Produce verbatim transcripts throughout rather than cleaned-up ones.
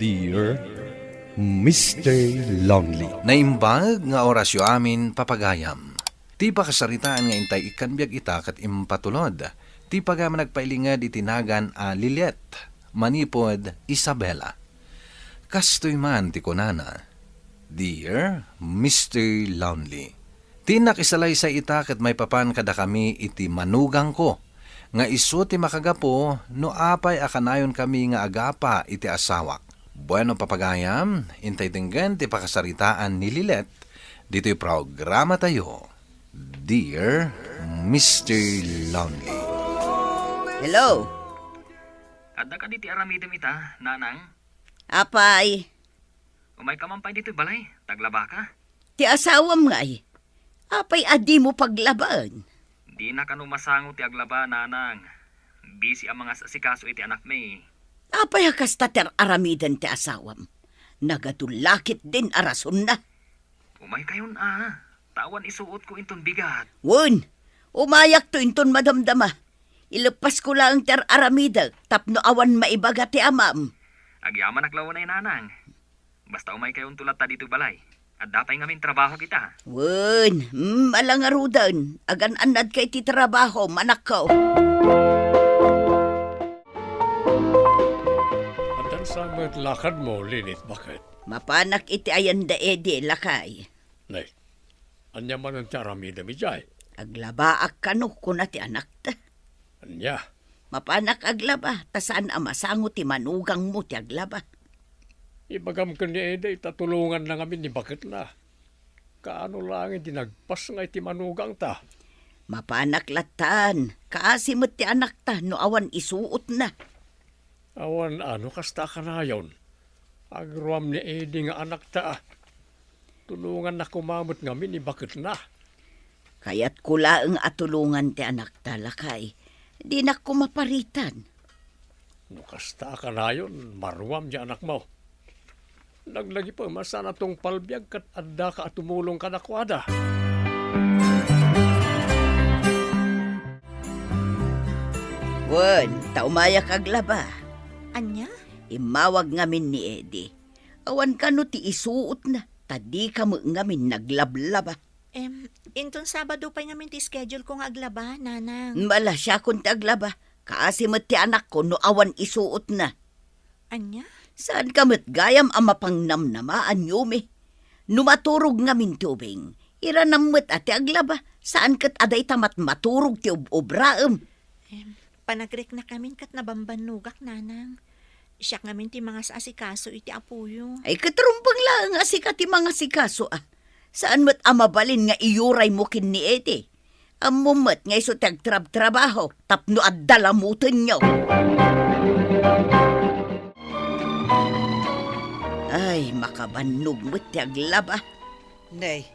Dear Mister Lonely. Naimbag nga orasyo amin, papagayam. Ti pakasaritaan nga intay ikkan biag ita ket impatulod ti pagayam a nagpailinged iti nagan a Lilet manipud Isabela. Kastoy man ti kunana, Dear Mister Lonely, ti innak isalaysay ita ket maipapan kadakami iti manugangko, nga isu ti makagapu no apay a kanayonkami nga agapa iti asawak. Bueno, papagayam, intay denggen ti pakasaritaan ni Lilet ditoy programatayo, Dear Mister Lonely. Hello? Adda kadi ti aramidem ita, nanang? Apay? Umayka man pay ditoy balay, ta aglabaka. Ti asawam ngay? Apay a dimo paglabaen? Dina kano masango ti aglaba, nanang. Busy a mangas-asikaso iti anakmi. Apay a kasta ti ar-aramiden ti asawam? Nagadu la ketdin a rasonna. Umaykayon a, ta awan isuotko inton bigat. Wen, umayakto inton madamdama. Ileppasko laeng ti ar-aramidek tapno awan maibaga ti amam. Agyamanak la unay, nanang. Basta umaykayonto latta ditoy balay. Adda pay ngamin trabaho kita. Wen, mm, ala ngaruden. Agan-annadka iti trabaho, manakko. Addan sa met lakadmo, Lilet, baket? Mapanak iti ayan da Eddie, lakay. Nay, ania manen ti aramidem idiay? Aglabaak kano, kuna ti anakta. Ania? Mapanak aglaba, ta saan a masango ti manugangmo ti aglaba. Ibagam ken ni Eddie ta tulonganna ngamin ni baketna. Kaano laeng ti nagpasngay ti manugangta? Mapanak lattan, kaasi met ti anakta no awan isuotna. Awan a no kasta a kanayon. Agruam ni Eddie nga anakta. Tulonganna koma met ngamin ni baketna. Kayatko laeng a tulongan ti anakta, lakay. Dinak koma paritan. No kasta a kanayon, maruam ti anakmo. Naglagipem a saan a tungpal biag ket addaka a tumulong kadakuada. Wen, ta umayak aglaba. Ania? Immawag ngamin ni Eddie. Awan kano ti isuotna, ta dika met ngamin naglablaba. Em, inton Sabado pay ngamin ti schedule ko nga aglaba, nanang. Ala, siakon ti aglaba. Kaasi met ti anakko no awan isuotna. Ania? Saanka met gayam a mapangnamnamaan, Yumi. No maturog ngamin ti ubing, iranam met a ti aglaba. Saan ket a dayta met maturog ti ob-obraem. Em, panagreknakamin ket nabambannogak, nanang. Siak ngamin ti mangas-asikaso iti apoyo. Ay, ket rumbeng laeng a sika ti mangasikaso, a. Saan met a mabalin nga iyuraymo ken ni Eddie. Ammom met nga isu ti agtrabtrabaho tapno adda lamutenyo. Ay, makabannog met ti aglaba. Nay,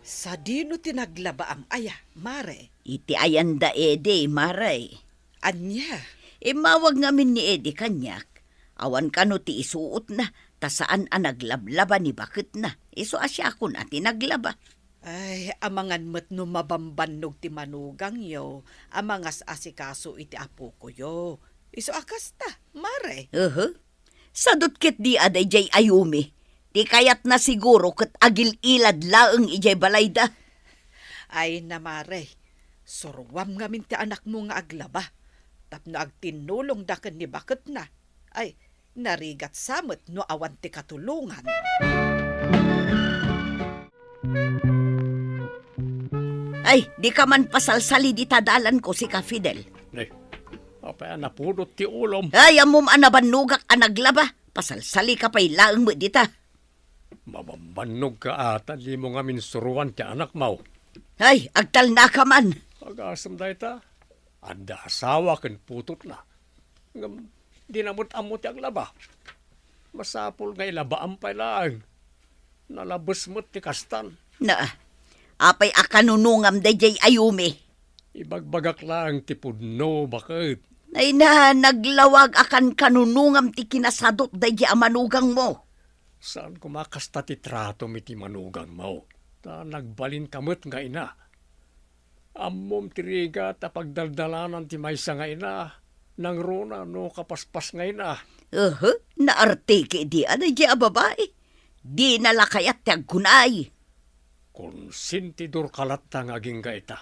sadino ti naglabaam aya, mare? Iti ayan da Eddie, mare. Ania? Immawag ngamin ni Eddie kaniak. Awan kano ti isuotna, ta saan a naglablaba ni baketna. Isu a siakon a ti naglaba. Ay, amangan met no mabambannog ti manugangyo a mangas-asikaso iti apokoyo. Isu a kasta, mare. Uhu. Sadut ketdi a daydiay a Yumi. Ti kayatna siguro ket agil-ilad laeng idiay balayda. Ay, na, mare, suruam ngamin ti anakmo nga aglaba tapno agtinnulongda ken ni baketna. Ay, narigat sa met no awan ti katulongan. Ay, dika man pasalsali dita dalanko, sika, Fidel. Nay, apay a napudot ti ulom? Ay, ammom a nabannogak a naglaba. Pasalsalika pay laeng met dita. Mabambannogka a ta dimo ngamin suruan ti anakmo. Ay, agtalnaka man. Agasem dayta. Adda asawa ken putotna. Ngem dina met ammo ti aglaba. Masapul nga ilabaam pay laeng. Nalabes met ti kastan. Na, apay a kanunungam daydiay a Yumi? Ibagbagak laeng ti pudno, baket. Ay na, naglawag a kankanunungam ti kinasadut daydiay a manugangmo. Saan koma kasta ti tratom iti manugangmo, ta nagbalinka met nga ina. Ammom ti rigat a pagdaldalanan ti maysa nga ina, nangruna no kapaspas nga ina. Uhu. Naarteki idi a daydiay a babai. Dina la kayat ti agkunay. Konsentidorka latta nga agingga ita.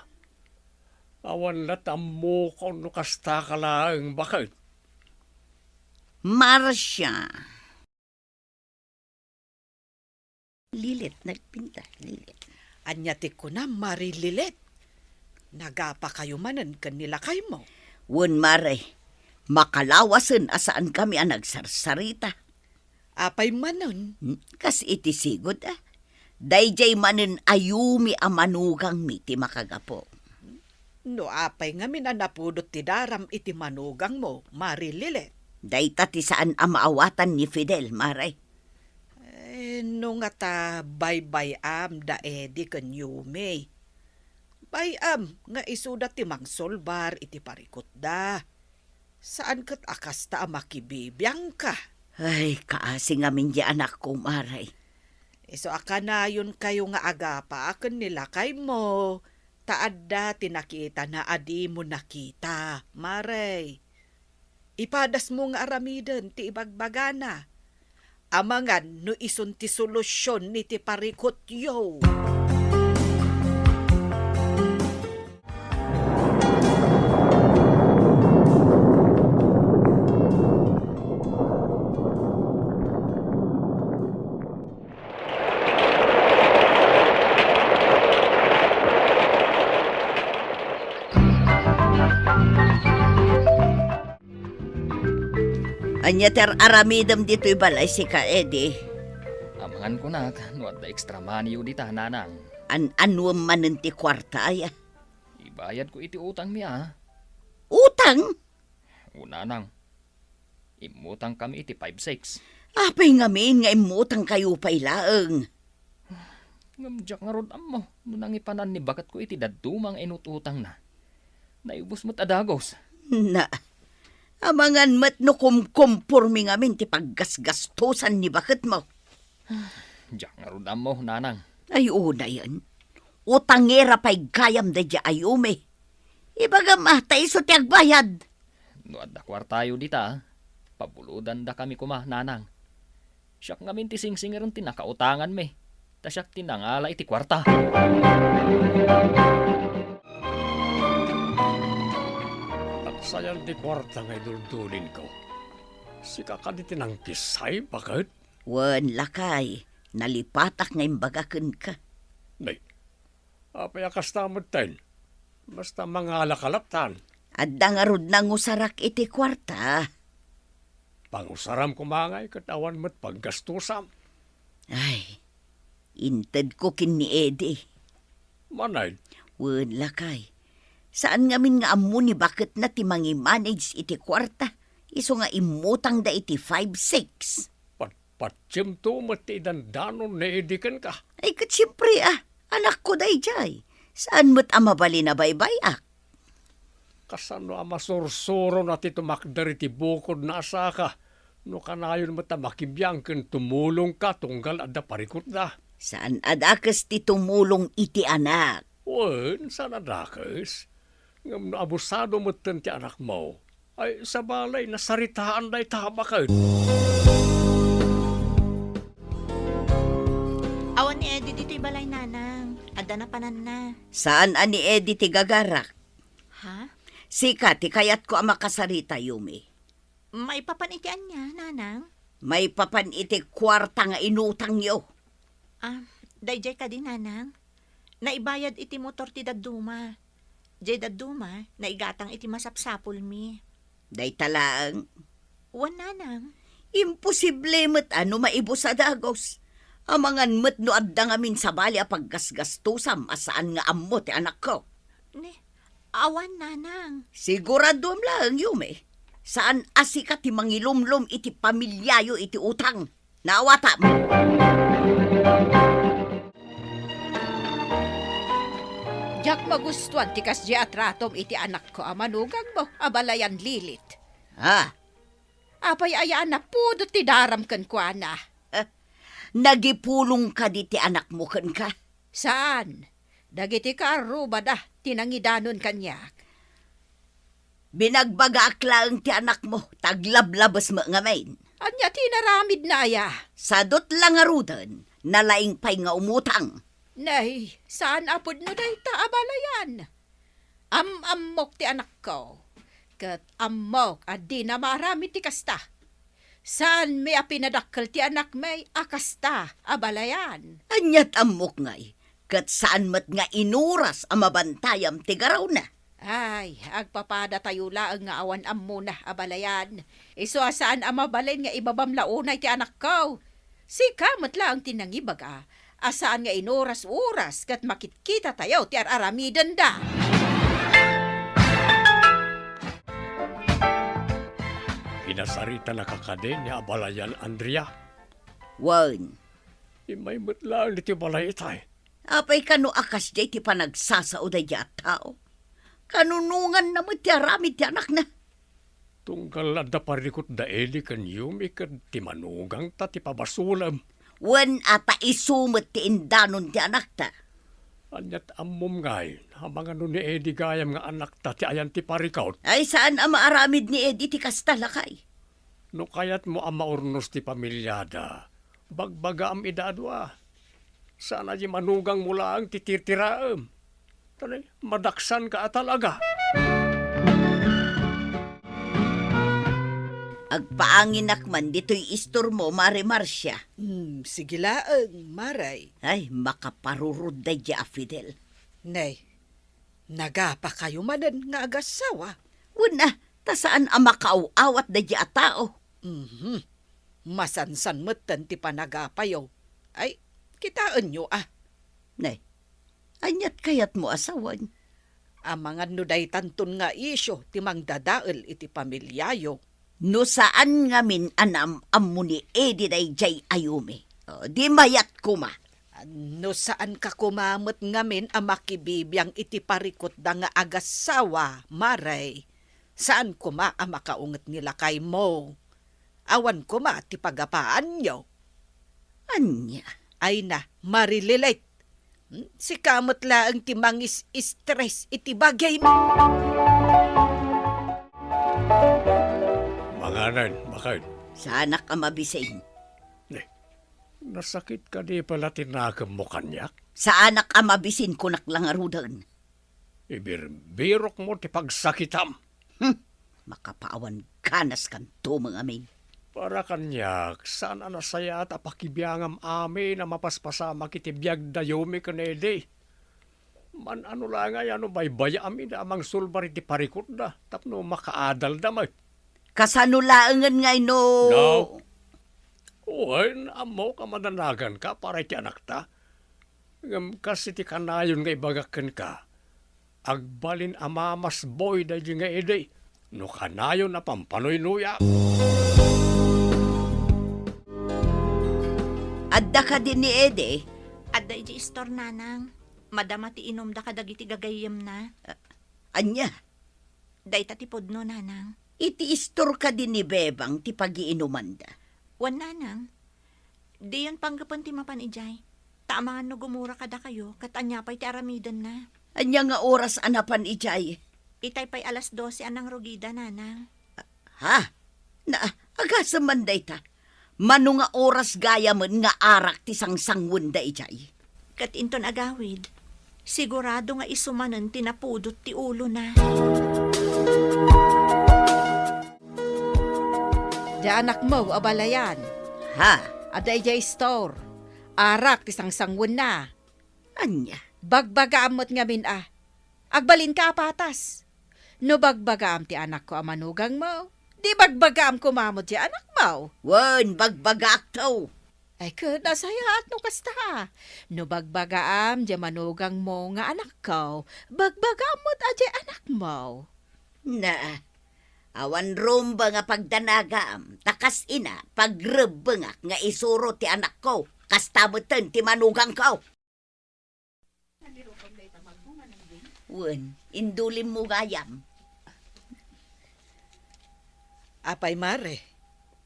Awan lat ammok no kastaka laeng baket. Marcia. Lilet, nagpinta, Lilet. Ania ti kunam, Mari Lilet? Nagapakayo manen ken ni lakaymo? Wen, Mare, makalawasen a saankami a nagsarsarita. Apay manen? Hmm, kas iti sigud, a. Daydiay manen a Yumi a manugangmi ti makagapu. No apay ngamin a napudot ti daram iti manugangmo, Mari Lilet? Dayta ti saan a maawatan ni Fidel, Mare. Eh, no ngata baybay-am da Eddie ken Yumi. Bay-am nga isuda ti mangsolbar iti parikutda. Saan ket a kasta a makibibiangka. Ay, kaasi ngamin di anakko, Mare. Isu a kanayonkayo nga agapa ken ni lakaymo, ta adda ti nakitana a dimo nakita, Mare. Ipadasmo nga aramiden ti ibagbagana. Amangan no isun ti solusion iti parikutyo. Ania ti ar-aramidem ditoy balay, sika, Eddie? Amangan kunak no adda extra money-yo dita, Nanang. An-anuem manen ti kuarta, aya? Ibayadko iti utangmi, a. Utang? O, Nanang. Immutangkami iti five six. Apay ngamin nga immutangkayo pay laeng? Ngem diak ngarud ammo no nangipanan ni baketko iti dadduma nga inut-utangna. Naibus met a dagus. Na, amangan met no kumkompormi ngamin ti paggasgastosan ni baketmo. Diak ngarud ammo, Nanang. Ay, unayen. Utangera pay gayam daydiay a Yumi. Ibagam a, ta isu ti agbayad. No adda kuartayo dita, pabulodandakami koma, Nanang. Siak ngamin ti singsingirem ti nakautanganmi, ta siak ti nangala iti kuarta. Agsayan ti kuarta nga iduldulinko. Sika kadi ti nangkisay, baket? Wen, lakay, nalipatak nga imbaga kenka. Nay, apay a kasta metten? Basta mangalaka lattan. Adda ngarud nangusarak iti kuarta. Pangusaram koma ngay ket awan met paggastusam. Ay, intedko ken ni Eddie. Manen? Wen, lakay. Saan ngamin nga ammo ni baketna ti mangimanage iti kuarta, isu nga immutangda iti five six. Pat-, patiemto met ti idandanon ni Eddie kenka. Ay, ket siempre, a, anakko daydiay. Saan met a mabalin a baybay-ak? Kasano a masursurona ti tumakder iti bukodna a saka no kanayon met a makibiang ken tumulongka tunggal adda parikutda? Saan a dakes ti tumulong iti anak. Wen, saan a dakes. Ngem no abusado metten ti anakmo, ay sabali, nasaritaan dayta a baket. Awan ni Eddie ditoy balay, Nanang. Adda napananna. Saan a ni Eddie ti gagarak? Ha? Sika ti kayatko a makasarita, Yumi. Maipapan iti ania, Nanang? Maipapan iti kuarta nga inutangyo. Ah, daydiay kadi, Nanang? Naibayad iti motor ti dadduma. Diay dadduma, naigatang iti masapsapulmi. Dayta laeng? Wen, Nanang. Imposible met a no maibus a dagus. Amangan met no adda ngamin sabali a paggasgastusam a saan nga ammo ti anakko. Ni, awan, Nanang. Siguraduem laeng, Yumi. Saan a sika ti mangilumlom iti pamiliayo iti utang. Naawatam. Diak magustuan ti kasdiay a tratom iti anakko a manugangmo a balayan Lilit. Ah. Apay aya a napudot ti daram kenkuana? Eh, nagipulong kadi ti anakmo kenka? Saan. Dagiti kaarrubada ti nangidanon kaniak. Binagbagaak laeng ti anakmo, ta aglablabes met ngamin. Ania ti inaramidna aya? Sadut la ngaruden, nalaing pay nga umutang. Nay, saan a pudno dayta, abalayan. Am-ammok ti anakko, ket ammok a dina maaramid ti kasta. Saanmi a pinadakkel ti anakmi a kasta, abalayan. Aniat ammok ngay, ket saan met nga inuras a mabantayam ti garawna. Ay, agpapadatayo laeng nga awan ammona, abalayan. Isu a saan a mabalin nga ibabam la unay ti anakko. Sika met laeng ti nangibaga a saan nga inuras-uras ket makitkitatayo ti ar-aramidenda. Pinasaritanaka kadi ni abalayan, Andrea? Wen. Immay met laeng ditoy balay itay. Apay kano a kasdiay ti panagsasao daydi a tao? Kanunonganna met ti aramid ti anakna. Tunggal adda parikut da Eli ken Yumi ket ti manugangta ti pabasolem. Wen a ta isu met ti indanon ti anakta. Aniat ammom ngay, amangan no ni Eli gayam nga anakta ti ayan ti parikut? Ay, saan a maaramid ni Eli ti kasta, lakay. No kayatmo a maurnos ti pamiliada, bagbagaam ida a dua. Saan a di manugangmo laeng ti tirtiraem. Tani, madaksanka a talaga. Agpaanginak man ditoy istormo, Mare Marcia. Hmm, sige laeng, Mare. Ay, makaparurod daydi a Fidel. Nay, nagapakayo manen nga agassawa? Wen a, ta saan a makaaw-awat daydi a tao. Mhm. Masansan metten ti panagapayo. Ay, kitaenyo a. Nay, aniat kayatmo a sawen? Amangan no daytanton nga isyu ti mangdadael iti pamiliayo. No saan ngamin a naam-ammo ni Eddie daydiay a Yumi, o, di mayat koma. No saanka koma met ngamin a makibibiang iti parikutda nga agassawa, Mare, saan koma a makaunget ni lakaymo. Awan koma ti pagapaanyo. Ania? Ay na, Marililit. Hmm, sika met laeng ti mangis-stress iti bagim. Manganen, baket. Saanak a mabisin. Eh, nasakit kadi pala ti nakemmo kaniak? Saanak a mabisin, kunak la ngaruden. Ibirbirokmo ti pagsakitam. Hmm, makapaawan ganas kanto, Mang Amin. Para kaniak, saan a nasayaat a pakibiangam amin a mapaspasamak iti biagda Yumi ken Eddie. Man-ano la ngay a no baybayaam ida a mangsulbar iti parikutda tapno makaadalda met. Kasano laengen ngay no? No. Wen, ammok a madanaganka para iti anakta. Ngem kas iti kanayon nga ibagak kenka, agbalin a mamasboy daydi nga Eddie no kanayon a pampanuynuya. Adda kadi ni Eddie? Adda idiay istor, nanang. Madama ti inumda kadagiti gagayyemna. A-, ania? Dayta ti pudno, nanang. Iti istor kadi ni Bebang ti pagiinumanda? Wen, nanang. Diyon panggapen ti mapan idiay. Ta amangan no gumura kadakayo, ket ania pay ti aramidenna? Ania nga oras a napan idiay? Itay pay alas dose a nangrugida, nanang. Ha? Na, agasem man dayta. Mano nga oras gayamen nga arak ti sangsangwenda idiay? Ket inton agawid, sigurado nga isu manen ti napudot ti ulona. Diay anakmo, abalayan. Ha? Adda idiay store. Arak ti sangsangwenna. Ania? Bagbagaam met ngamin a, agbalinka a patas. No bagbagaam ti anakko a manugangmo, di bagbagaam koma met ti anakmo. Wen, bagbagaakto. Ay, ket nasayaat no kasta. No bagbagaam ti manugangmo nga anakko, bagbagaam met a ti anakmo. Na, awan rumbeng a pagdanagam, ta kas ina, pagrebbengak nga isuro ti anakko, kasta metten ti manugangko. Wen, indulimmo gayam. Apay, Mare,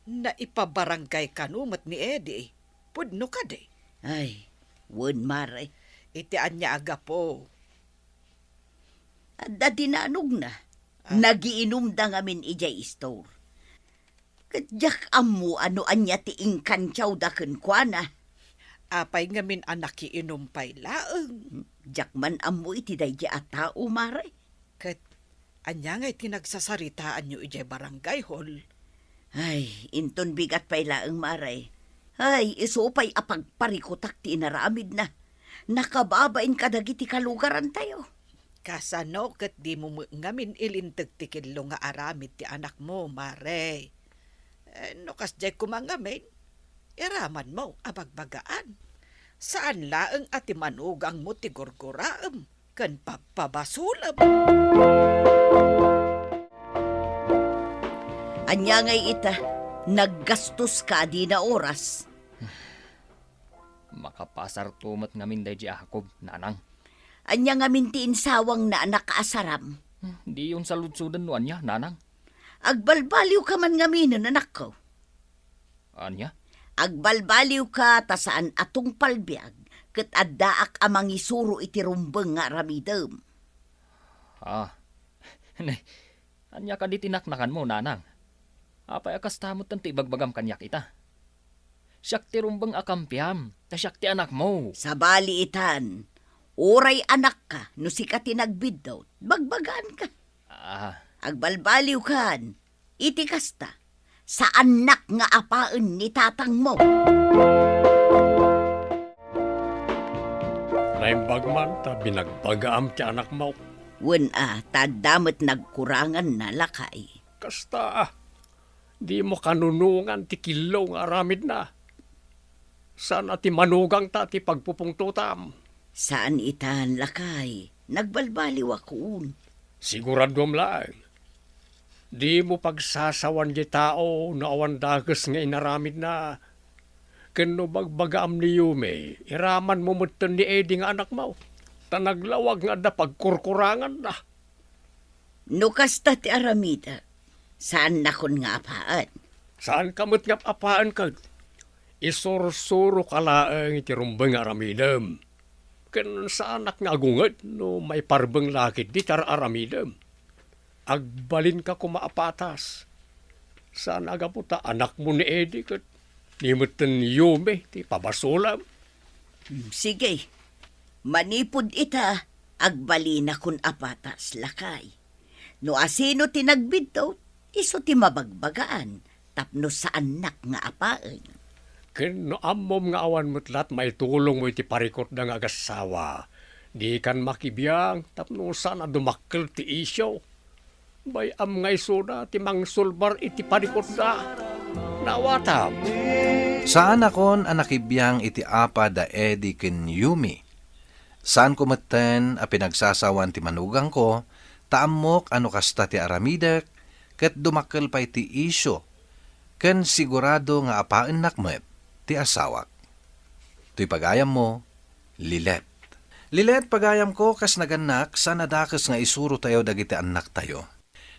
naipabarangay kano met ni Eddie? Pudno kadi? Ay, wen, Mare. Iti ania a gapu? Adda dinanogna. Ah. Nagiinumda ngamin idiay istor. Ket diak ammo no ania ti inkantiawda kenkuana. Apay ngamin a nakiinum pay laeng? Diak man ammo iti daydi a tao, Mare. Ket ania ngay ti nagsasaritaanyo idiay barangay hall? Ay, inton bigat pay laeng, Mare. Ay, isu pay a pagparikutak ti inaramidna. Nakababain kadagiti kalugarantayo. Kasano ket dimo met ngamin ilinteg ti kello nga aramid ti anakmo, Mare? Eh, no kasdiay koma ngamin, iramanmo a bagbagaan. Saan laeng a ti manugangmo ti gurguraem ken pabpabasolem. Ania ngay ita, naggastoska a dina oras? Makapasarto met ngamin daydi a Jacob, nanang. Ania ngamin ti insawangna a nakaasaram? Diyon saludsoden no ania, nanang. Agbalbaliwka man ngaminen, anakko. Ania? Agbalbaliwka ta saan a tungpal biag, ket addaak a mangisuro iti rumbeng nga aramidem. Ah. Ne, ania kadi ti naknakanmo, nanang? Apay a kasta metten ti ibagbagam kaniak ita? Siak ti rumbeng a kampiam, ta siak ti anakmo. Sabali itan, uray anakka, no sika ti nagbiddut, bagbagaanka. Ah. Agbalbaliwkan, iti kasta, saannak nga apaen ni tatangmo. Naimbag man ta binagbagaam ti anakmo. Wen a, ta adda met nagkuranganna, lakay. Kasta, dimo kanunongan ti kello nga aramidna. Saan a ti manugangta ti pagpupungtotam. Saan itan, lakay. Nagbalbaliwakon. Siguraduam laeng. Dimo pagsasawan diay tao no awan dakes nga inaramidna. Ken no bagbagaam ni Yumi, iramanmo metten ni Eddie nga anakmo. Ta naglawag nga adda pagkurkuranganna. No kasta ti aramidek, saannakon nga apaen. Saanka met nga ap-apaen ket isursuroka laeng iti rumbeng nga aramidem. Ken saanak nga agunged no maiparbeng la ketdi ti ar-aramidem. Agbalinka koma a patas. Saan a gapu ta anakmo ni Eddie ket ni metten ni Yumi ti pabasolem. Hmm, sige. Manipud ita, agbalinakon a patas, lakay. No asino ti nagbiddut, isu ti mabagbagaan tapno saannak nga apaen. Ken no ammom nga awan met lat maitulongmo iti parikutda nga agassawa, dikan makibiang tapno saan a dumakkel ti isyu. Bay-am nga isuda ti mangsulbar iti parikutda. Naawatam. Saanakon a nakibiang iti apa da Eddie ken Yumi. Saanko metten a pinagsasawan ti manugangko, ta ammok a no kasta ti aramidek, ket dumakkel pay ti isyu, ken sigurado nga apaennak met ti asawak. Toy pagayammo, Lilet. Lilet, pagayamko, kas nagannak, saan a dakes nga isurotayo dagiti annaktayo.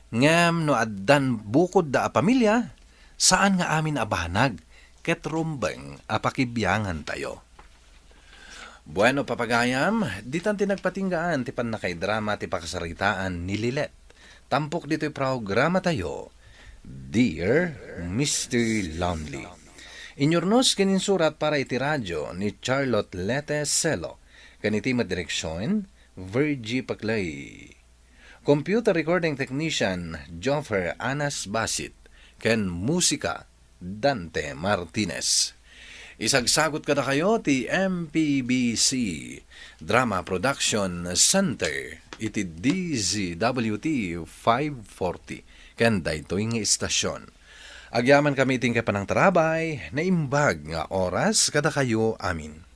Ngem no addan bukodda a pamilia, saan nga amin a banag ket rumbeng a pakibiangantayo. Bueno, papagayam, ditan ti nagpatinggaan ti pannakaidrama ti pakasaritaan ni Lilet. Tampok ditoy programatayo, Dear Mister Lonely. Inyurnos ken insurat para iti radio ni Charlotte Lete Celo, ken iti met direksion, Virgie Paclay. Computer recording technician, Joffer Anas Basit, ken musika, Dante Martinez. Isagsagut kadakayo ti M P B C Drama Production Center iti D Z W T five forty ken daytoy nga istasyon. Agyamankami iti panangtarabay, naimbag nga oras kadakayo amin.